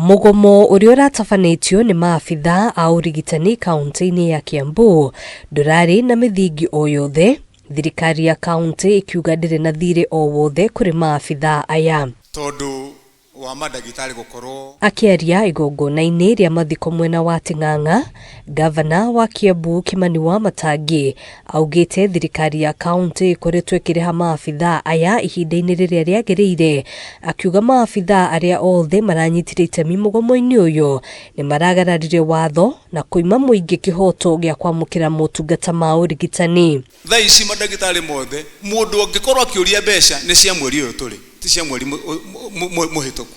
Mũgomo ũrĩa ũratabanĩtio nĩ maabitha a ũrigitani kaunti-inĩ ya Kiambu ndũrarĩ na mĩthingi o yothe, thirikari ya kaunti ĩkiuga ndĩrĩ na thirĩ o wothe kũrĩ maabitha aya. Tondũ wa mandagĩtarĩ gũkorwo. Akĩaria igongona-inĩ rĩa mathiko mwena wa Ting'ang'a, Ngavana wa Kiambu Kimani Wamatangi augĩte thirikari ya kauntĩ ĩkoretwo ĩkĩrĩha maabithaa aya ihinda-inĩ rĩrĩa rĩagĩrĩire, akiuga maabithaa arĩa othe maranyitire itemi mũgomo-inĩ ũyũ nĩ maragararire watho na kũima mũingĩ kĩhoto gĩa kwamũkĩra motungata ma ũrigitani. Thaa ici mandagĩtarĩ mothe mũndũ angĩkorwo akĩũria mbeca nĩ cia mweri ũyũ tũrĩ ti cia mweri mũhĩtũku.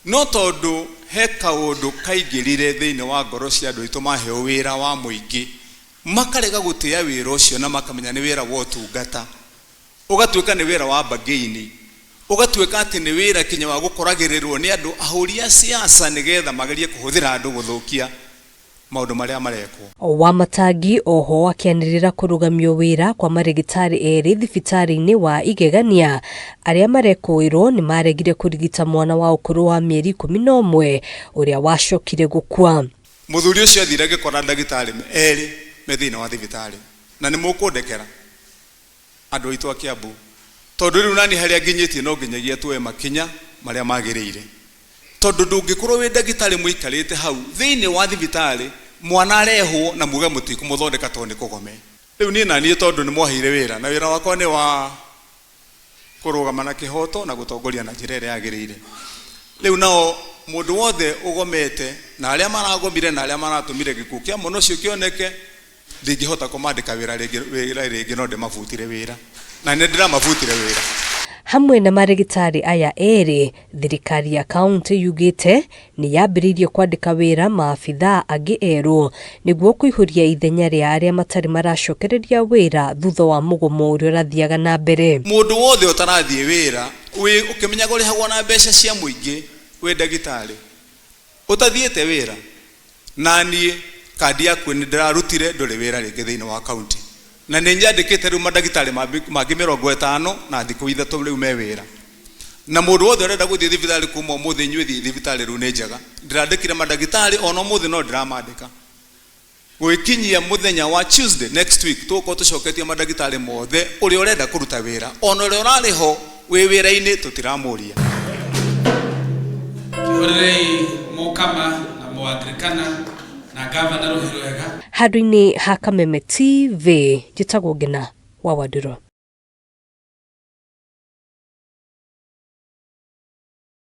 No tondũ he kaũndũ kaingĩrire thĩinĩ wa ngoro cia andũ aitũ maheo wĩra wa mũingĩ makarega gũtĩa wĩra ũcio na makamenya nĩ wĩra wa ũtungata, ũgatuĩka nĩ wĩra wa bargain, ũgatuĩka atĩ nĩ wĩra kinya wa gũkoragĩrĩrwo nĩ andũ ahũri a siasa nĩgetha magerie kũhũthĩra andũ gũthũkia maũndũ marĩa marekwo. Wamatangi oho akĩanĩrĩra kũrũgamio wĩra kwa marĩgĩtarĩ erĩ thibitarĩ-inĩ wa Igegania arĩa marekũĩrwo nĩ maregire kũrigita mwana wa ũkũrũ wa mĩeri 11 ũrĩa wacokire gũkua. Mũthuri ũcio athire agĩkora ndagĩtarĩ erĩ me thĩinĩ wa thibitarĩ, na nĩ mũkũndekera andũ aitũ a Kiambu, tondũ rĩu naniĩ harĩa nginyĩtie no nginyagia tuoe makinya marĩa magĩrĩire. Tondũ ndũngĩkorwo wĩ ndagĩtarĩ mũikarĩte hau thĩinĩ wa thibitarĩ, mwana arehwo na muge mũtikũmũthondeka tondũ nĩ kũgome. Rĩu niĩ naniĩ tondũ nĩ mwaheire wĩra, na wĩra wakwa nĩ wa kũrũgama na kĩhoto na gũtongoria na njĩra ĩrĩa yagĩrĩire. Rĩu nao mũndũ wothe ũgomete na arĩa maragomire na arĩa maratũmire gĩkuũ kĩa mwana ũcio kĩoneke, Ndingĩhota kũmandĩka wĩra rĩngĩ, wĩra rĩngĩ no ndĩmabutire wĩra. Na nĩ ndĩramabutire wĩra. Hamwe na marĩgĩtarĩ aya erĩ, thirikari ya kauntĩ yugĩte nĩ yambĩrĩirie kwandĩka wĩra maabithaa angĩ erũ nĩguo kũihũria ithenya rĩa arĩa matarĩ maracokereria wĩra thutha wa mũgomo ũrĩa ũrathiaga na mbere. Mũndũ wothe ũtarathiĩ wĩra wĩ ũkĩmenyaga ũrĩhagwo na mbeca cia mũingĩ wĩ ndagĩtarĩ ũtathiĩte wĩra Na niĩ kandi yaku nĩ ndĩrarutire ndũrĩ wĩra rĩngĩ thĩinĩ wa county. Na nĩ nyandĩkĩte rĩu mandagĩtarĩ mangĩ 50 na thikũ 3 rĩu me wĩra. Na mũndũ wothe ũrenda gũthiĩ thibitarĩ kuma ũmũthĩ inyuĩ thiĩi thibitarĩ rĩu nĩ njega. Ndĩrandĩkire mandagĩtarĩ ona ũmũthĩ no ndĩramandĩka. Gwĩkinyia mũthenya wa Tuesday next week tũgũkorwo tũcoketie mandagĩtarĩ mothe ũrĩa ũrenda kũruta wĩra ona ũrĩa ũrarĩ ho wĩ wĩra-inĩ tũtiramũria. Kĩhũrĩrei Mũkama na Mũanglikana na Ngavana rũhĩ rwega. Handũ-inĩ ha Kameme TV, njĩtagwo Ngĩna wa Wandũrũ.